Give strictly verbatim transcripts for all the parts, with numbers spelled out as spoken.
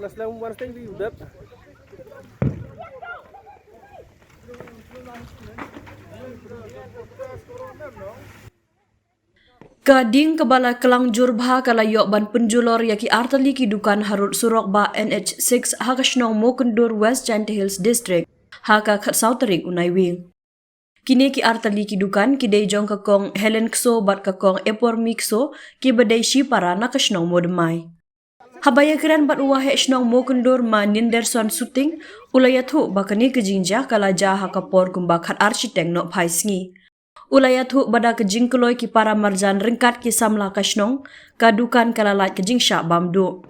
Ka ding kaba la klang jur bha ka la ïoh ban pynjulor ïa ki artylli ki dukan harud surok ba N H six ha ka shnong Mawkyndur, West Jaintia Hills District, ha ka khatsaw tarik u Naiwieng. Kine ki artylli ki dukan ki dei jong ka kong Helen Kso bad ka kong Epormi Kso, kiba dei shipara na ka shnong Mawdymai. Haba ïakren bad u waheh shnong Mawkyndur, Ma Ninderson Suting, u la ïathuh ba kane ka jingjia ka la jia ha ka por kumba khatar shiteng nohphai sngi. U la ïathuh ba da ka jingkloi ki para marjan ryngkat ki samla ka shnong, ka dukan ka la lait ka jingshah bam duh.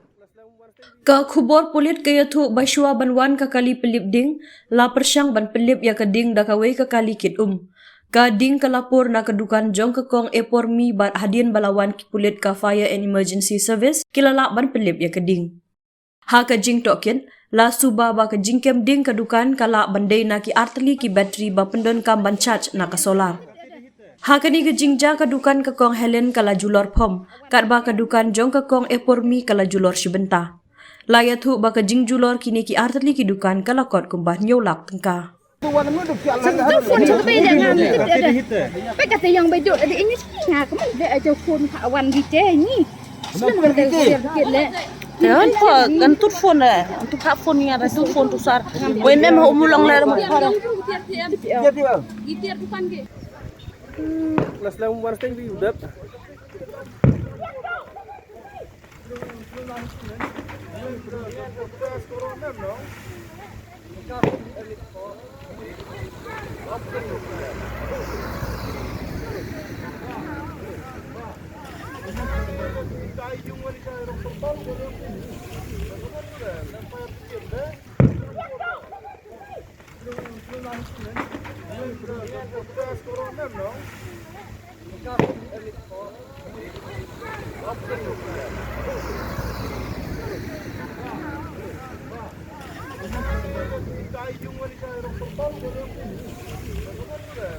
Ka khubor pulit ka ïathuh ba shuwa ban wan ka kali pynlip ding, la pyrshang ban pynlip ïa ka ding da kawei ka kali kit um. Ka ding ka la pur na ka dukan jong ka kong Epormi bad hadien ba la wan ki pulit ka Fire and Emergency Service, ki la lah ban pynlip ïa ka ding. Ha ka jingtohkit, la suba ba ka jingkem ding ka dukan ka lah ban dei na ki artylli ki battery ba pyndonkam ban charge na ka solar. Ha kane ka jingjia ka dukan ka kong Helen ka la julor phom, katba ka dukan jong ka kong Epormi ka la julor shibynta. La ïathuh ba ka jingjulor kine ki artylli ki dukan ka la kot kumba hynñiew lak tyngka. Phone ka te yang bai duk, ada ini sini nga kamu ada aja phone ka wan di te ni. Kan pho kan tut phone eh, tut pha phone ni ada tut phone tu sar. Wei mem ho mulong le mo pha. Last time one thing we did.